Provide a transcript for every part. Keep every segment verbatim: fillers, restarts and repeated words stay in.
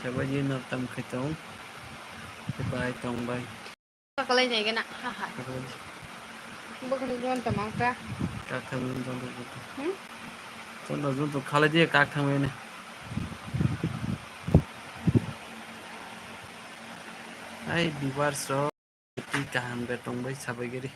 Sabaidi no tam khai tong. Bai tong bai. Kakalai nai gana. Ha ha. Bo kunu don tamang ta. Kak thang don don don. Hmm? Ton don don khalai di kak thang ne. Ai viewers rok. Twi kaham khe tongbai sabai gari.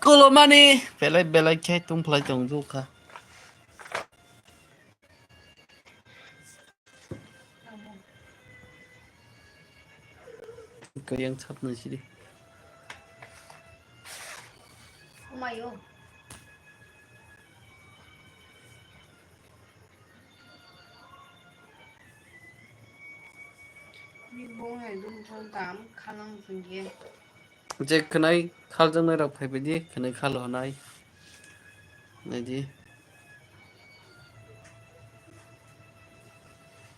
Kolomani belai belai khe tongphlai tongjakha. Kayang chapna sidi. Umayo. Ni bung hai dum thon tam khalang jingye. Je khwnai khaljaknai rok phaibaidi, khwnai khal honai. Naidi.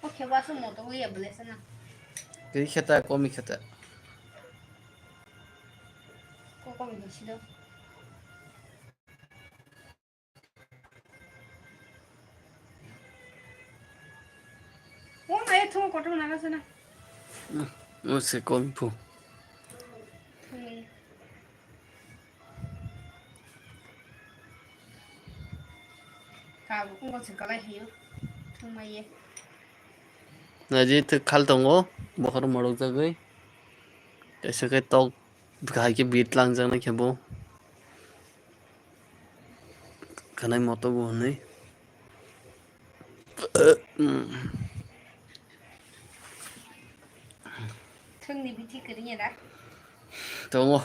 O khe wasu moto liya bole sana. Tei kheta, komi kheta. Ko komi khe sido. O mai thung kotor naga sana. O se komi phu. Thung. Ka bo kung se kalai hiyo. Thung mai ye. Naji te khal tongo, bokhor morok jagwi. Kaisa khe tok, hai khe bit langjaknai khe bo. Khanai moto bo hwnwi. Thwngni bithi kwrwngya da? Tongo.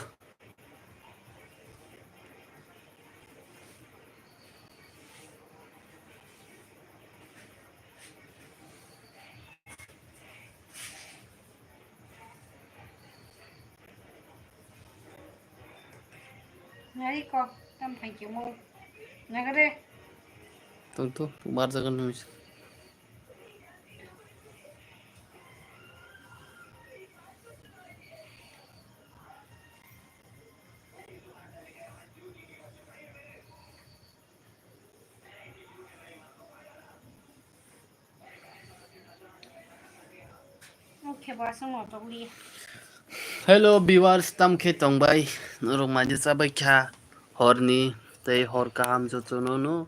Nari ko, tam thank you mo. Nagare. Tong to, bar jagan nung. Hello viewers, tam khe tongbai? Norok maidi chabai kha horni, tei hor kaham jotono no.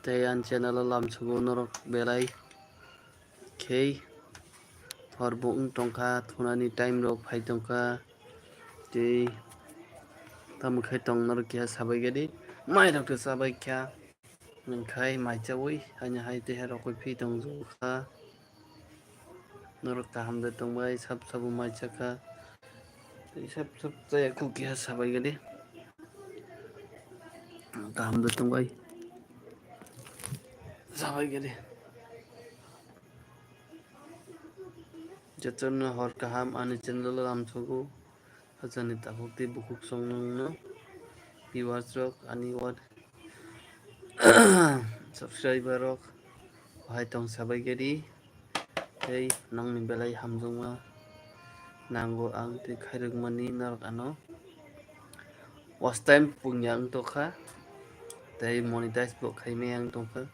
Tei ani channel o lamsugo norok belai khe hor bo wng tongkha, thunani time rok phai tongkha. Tei tamo khe tong norok keha sabai gadi, mai rok khe sabai kha. Hwnkhai maichaui haino hai tei hai rokoi phi tongjakha. Norok kaham de tongbai, sab sabo maichakha. Tei sab sab chaya kuk keha sabai gadi. Kaham de tongbai. Sabai gadi. Jotono hor kaham ani channel o lamsogo. Hachani tabuk tei bukhuk song nungno viewers rok ani what subscriber rok bahai tong sabai gadi tei nongni belai hamjakma nango ang tei khairokmani norok ano watch time pungya wng tongkha tei monetize bo khaimaya wng tongkha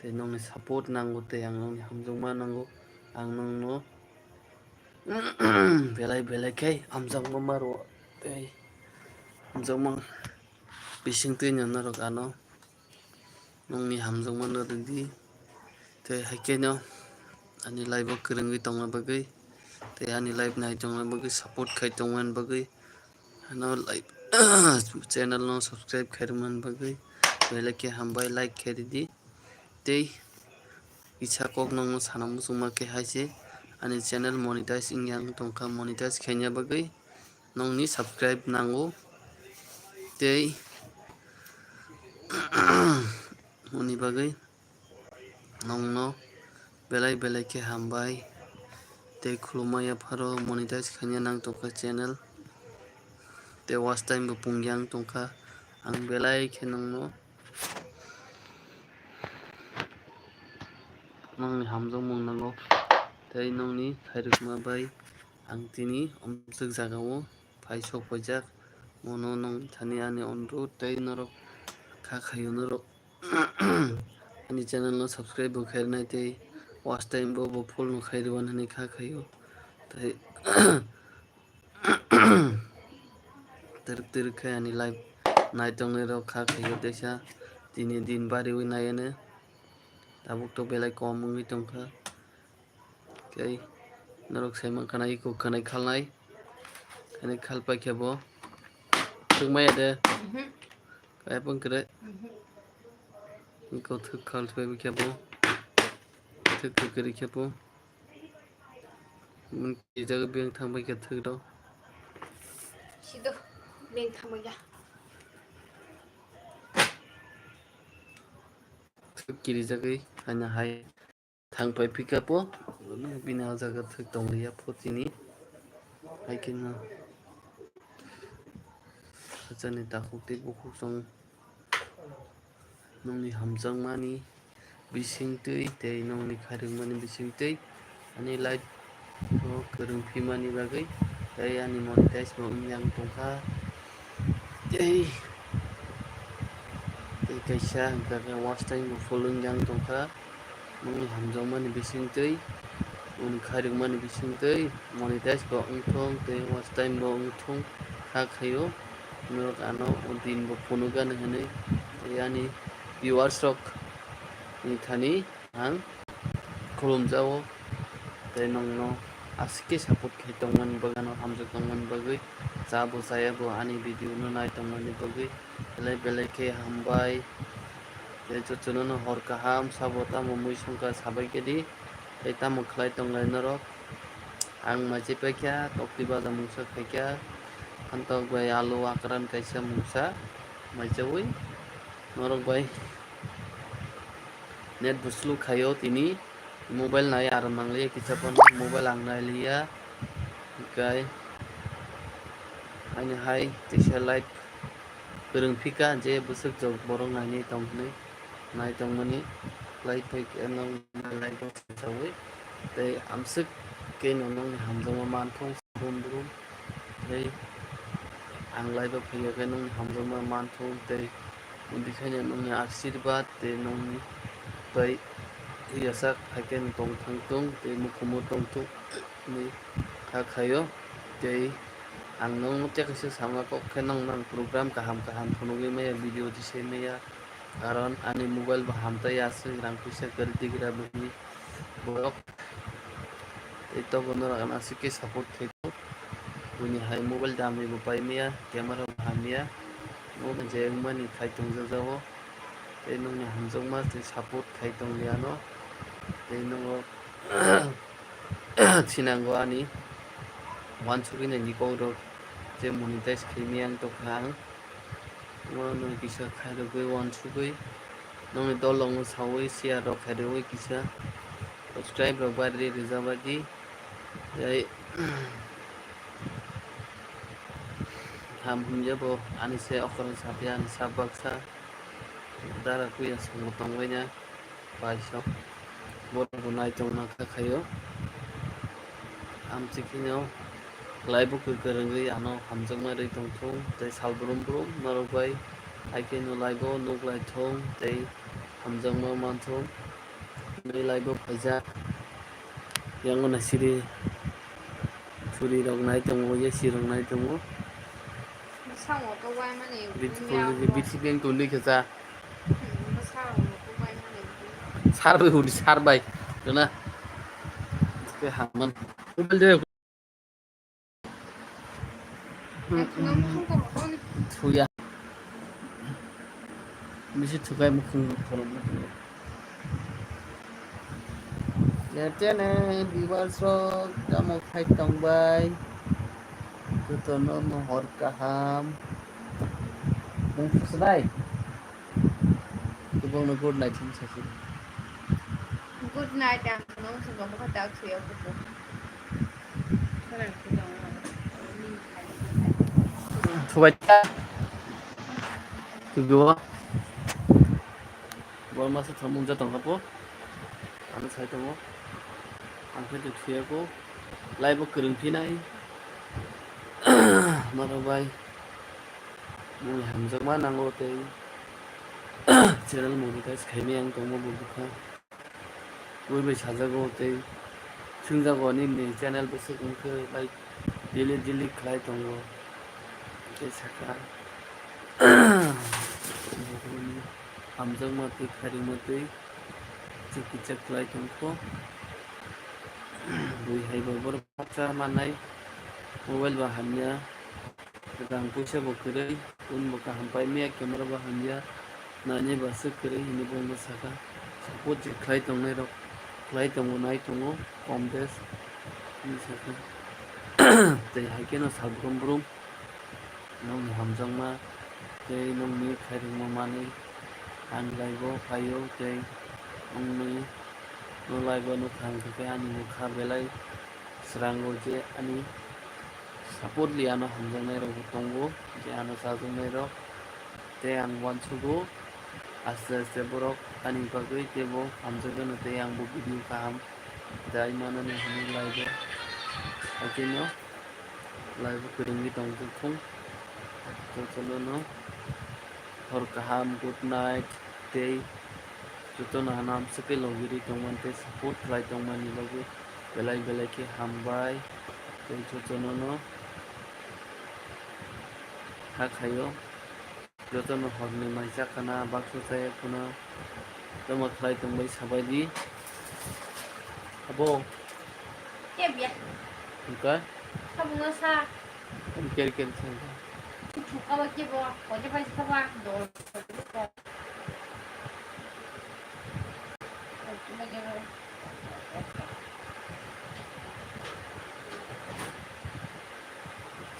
tei nongni support nango tei ang nongni hamjakma nango ang nongno belai belai khe hamjakma maro tei hamjakma bisingtwi no norok ano nongni hamjakma no rwdi tei haikeno ani live o kwrwngwi tongna bagwi tei ani live nai tongna bagwi support khai tongmani bagwi ano live channel no subscribe khai rwmani bagwi belai khe hambai like khai rwdi. Tei kisa kok nokno sana muchungma khe hai se ani channel monetize wngya wng tongkha, monetize khaina bagwi nokni subscribe nango tei moni bagwi nokno belai belai khe hambai tei khulumya pharo monetize khaina nang tongkha channel tei watch time bo pungya wng tongkha ang belai khe nokno. Nongni hamjakmung nango tei nongni khairokma bai Ang tini omswk jagao phai sok paijak, mono nong thani ani onurot tei norok kha khaio norok ani channel no subscribe bo khairwnai tei watch time bo bo full no khairwan hwnwi kha khaio. Tei twrwk twrwk khe ani live nai tongnai rok kha khaio teisa tini din bariwi naianw tabuk to belai kom wngwi tongkha. Tei norok sai mankha na iko khanai khalnai. Khanai khal paikhe bo. Thwk maya de. Mhm. Kaya pang kre. Mhm. Iko thwk khal pai khe bo. Thwk thwk kri khe bo. Mun kijak beng thang pai khe thwk do. Sido beng thang pai ya. Thwk kiri jagwi haina hai. Thang pai phika po, bini o jaga thwk tong liya pho tini. Hai khe no hachani takhuk tei bukhuk chwng nongni hamjakmani bisingtwi tei nongni khairokmani bisingtwi ani life o kwrwng phimani bagwi tei ani monetize bo wngya wng tongkha. Tei, tei kaisa hwnkha khe watch time bo full wngya wng tongkha. Nongni hamjakmani bisingtwi, nongni khairokmani bisingtwi, monetize bo wngthung tei watch time bo wngthung kha khaio. Norok ano o din bo phunukgani hwnwi tei ani viewers rok ni thani ang khulumjago tei nongno aswk khe support khai tongmani bagwi, ano hamjak tongmani bagwi, cha bo chaya bo ani video no nai tongmani bagwi belai belai khe hambai. Tei chuchunano hor kaham sabo tamo mui songkha sabai khe di, tei tamo khlai tonglai norok. Ang maiche paikha, tokti baja mungsa khaikha, phantok bai alu akran kaisa mungsa maichaui norok bai. Net bo slow khaio tini. Mobile nai aro mangliya kisa phano, mobile ang nailiya. Hwnkhe ani hai teisa live kwrwng phika je bwswk jok borok nainai tong hwnwi nai tongmani live phai khe nang live o sawi tei amswk khe no nongni hamjakma manthung. Brum brum tei ang live o phaiya khe nongni hamjakma manthung tei bikhaino nongni asirwad tei nongni tei yachak hai khe tong thang tung tei mukhumu tong tung hinwi kha khaio. Tei ang nongno tei kaisa sama kok khe nong nang program kaham kaham phunugwi maya video tisai maya karon ani mobile bo hamtai aswk rang puisa kwrwi tigra bini borok. Tei tabuk norok ano aswk khe support khaikho. Buini hai mobile damwi bo paimaya, camera bo hamya. Omo je wngmani khai tongjago. Tei nongni hamjakma tei support khai tongli ano. Tei nongo sinango ani uansugwi naini kokrok je monetize khaimaya wng tongkha ang. Omo nung kisa khairogwi uansugwi nongni dol rokno sawi share rok khairogwi kisa subscribe rok bari rijabadi. Tei ham himya bo ani se okra sapya ani sak baksa dara kuya songo tongbaina. Paisa borok bo nai tongna kha khaio. Amchikino khlai bo kwrwngwi ano hamjakma rwi tongthung tei sal brum brum norok bai hai khe no live o nuk lai thung tei hamjakma manthung. Nwi live o phaijak yango na siri churi rok nai tongo, yesi rok nai tongo. Bwskango to waimani Beautiful, wngya. Beautiful tongwi khe cha. Hmm, bwskango to waimani wngya. Sar bai huri, sar bai. Gana. Ke hamman. Mobile de. Thuya. Bisi thukai mukhung khorok. Netene viewers rok tamo khai tongbai. Jotono mohor kaham. Mung susunai. Kubungno good night hwn sasi. Good night, ang nung subo kha tak suyo kubo. Thubai ta. Tugo. Bor masa thamung jatong hapo. Ano sai tongo. Ang khe tu thuya ko. Live o kwrwng phinai. Norok bai mui hamjakma nango tei channel monetize khaimai ang tongma bo bwkha. Bui bai sajago tei swngjago nini channel bwswk wngkhe like daily daily khlai tongo. Tei sakha hamjakma tei khairokma tei chwk kichak khlai tongkho. Bui hai bo borok baksa manai mobile bo hamya. Rang puisa bo kwrwi, phone bo kaham paimaya, camera bo hamya, nainai bo aswk kwrwi hinwi bo wngkha sakha. Support je khlai tongnai rok, khlai tongo, nai tongo, kom bes hinwi sakha. Tei hai kheno sal brum brum nokni hamjakma tei nokni khairokma manwi ang live o phaio tei nokni no live o nukha hwnkhe ani mokha belai srango je ani support li ano hamjaknai rok bo tongo, je ano chajaknai rok. Tei ang uansugo aste aste borok ani bagwi teibo hamjagano tei ang bo video kaham dai manani hinwi live o hakhe no live o kwrwngwi tongthung. Jotono no hor kaham, good night tei jotono ano amswkhe logirwi tongmani tei support khlai tongmani bagwi belai belai khe hambai tei jotono no hakhaio. Jotono horni mai chakana baksa chaya phano tamo khlai tongbai sabaidi. Abo. Kebya. Hwnkha? Sabungno sa. Ker ker sa. Thukaba kebo, hoje bai saba, dol.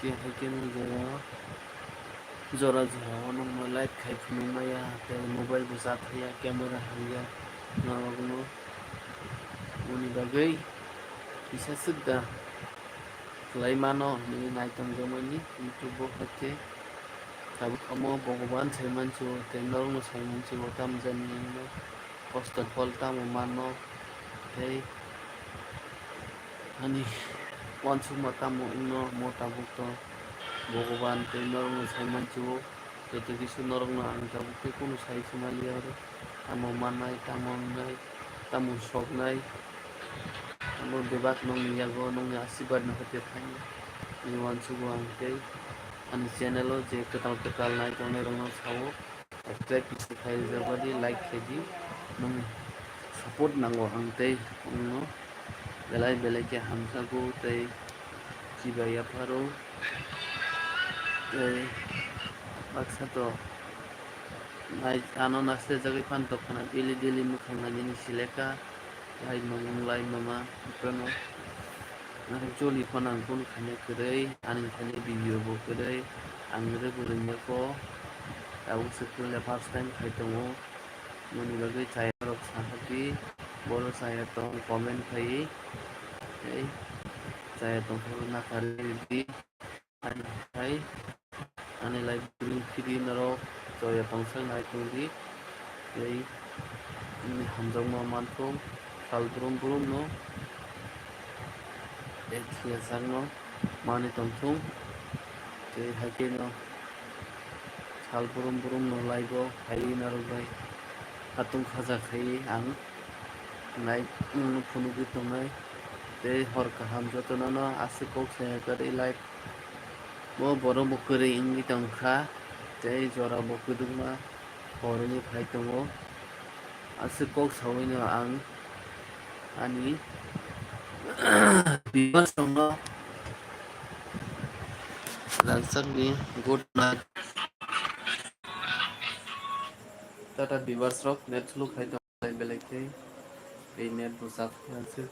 Tei hai khe nw jora jora jora o nokno live khai phunuk maya, tei mobile bo cha thaya, camera hamya norokno. Boni bagwi kisa swk da khlai mano hinwi nai tongjakmani YouTube o, hai khe tabuk omo Bhogoban sai mansiwo tei norokno sai mansiwo, tamo jani kosto phol tamo mano, tei ani uansukma tamo wngno mo tabuk to Bhogoban tei norokno sai mansiwo, joto kisu norokno ang tabuk tei kunu sai se manliya oro, tamo mannai, tamo wngnai, tamo soknai, abo bebak nokni yago nokni asirwad no hoite phainai, ani uansugo ang tei ani channel o je kwtal kwtal nai tongnai rokno sao. Subscribe kisa khai rijak badi, like khe di. Nwng support nango ang tei nwngno belai belai khe hamjago tei chibai yapharo. Tei baksa to nai ano naisle jagwi phan tongkhana daily daily mwkhang nainani seleka. Lai mama, lai mama, bono. Ang joli phano ang phone khaina kwrwi, ani thani video bo kwrwi, ang rwgwi rwngya kho. Tabuk se puila first time khai tongo. Moni bagwi chaya rok saha di, boro chaya tong comment khai, tei chaya tong phuru nakarwi di. Ani hai, ani live bring phidi norok joya tongsa nai tongdi, tei nini hamjakma manthung, sal brum brum no, tei thiyajak no manwi tongthung, tei hai khe no sal brum brum no live o phaiwi norok bai hatung khaja khaiwi ang live no phunugwi tongnai, tei hor kaham jotono no aswk kok saya kwrwi live. Bo borok bo kwrwi wngwi tongkha, tei jora bo kwdwkma hor wngwi phai tongo. Aswk kok saui no ang ani viewers rokno rangchakni good night. Tata viewers rok net slow khai tong belai khe tei net bo chak aswk.